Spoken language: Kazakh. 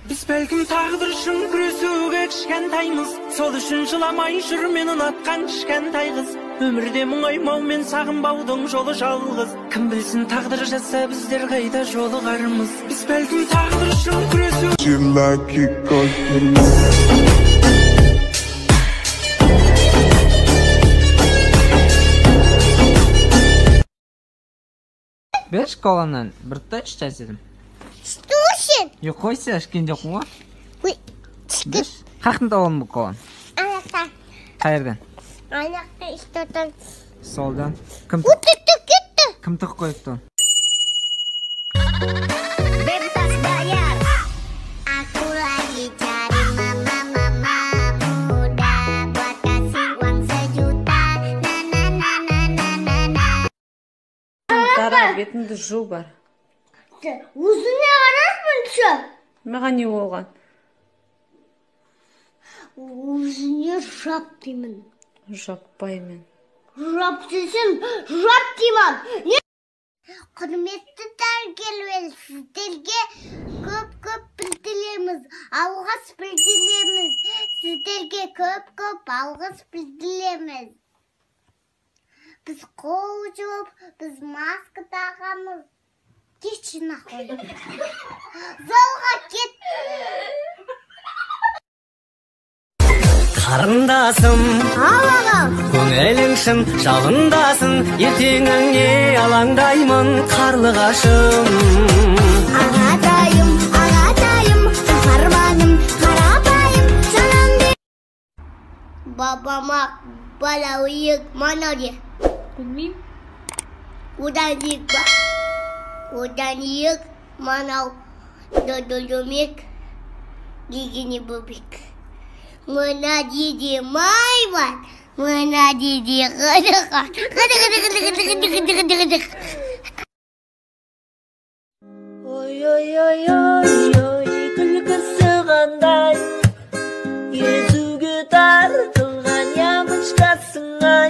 Біз бәлкім тағдыр үшін күресуге кішкентаймыз, сол үшін жыламай жүр мен ұнатқан кішкентай қыз. Өмірде мұңаймау мен сағынбаудың жолы жалғыз. Кім білсін тағдыр жазса біздер қайда жолығармыз. Біз бәлкім тағдыр үшін күресу. Беш коланнан бір таш жасадым. Что сен? Е, қойса, ішкен жоқпын ғой. Ой, ішкен. Қаяқтан табалым бұл коланы? Аяқта. Қай жерден? Аяқта, үстелден. Столдан. Кім? Өтіп кетті. Кім тығып қойыпты оны? Bebas bayar. Aku lagi cari mama mama muda buat kasih uang sejuta. Na na na na na na na. Дара, бетіңді жу бар. Өзіңе қарасмыншы. Маған не болған? Өзіңе жап деймін. Жаппаймын. Жап десем, жап деймін. Құрметті дәрігерлер, сіздерге көп-көп білдіреміз, алғыс білдіреміз. Сіздерге көп-көп алғыс білдіреміз. Біз қол жуып, біз маска тағамыз. Кетші нахуй. Залға кет. Қарындасым, ал-ал. Көңілің шын жалындасын, ертеңіңе алаңдаймын, қарлығашым. Ағатайым, ағатайым, қаһарманым, қарапайым, жаным. Бабама балауйық манауде. Білмеймін. Одан ек ба? Одан ек манау додоломек дегені бөбек. Мына деде май бар, мына деде қыдыға. Қыды-қыды-қыды-қыды-қыды-қыды-қыды. Ой-ой-ой-ой-ой, күлкісі қандай, езуге тартылған ямочкасың-ай.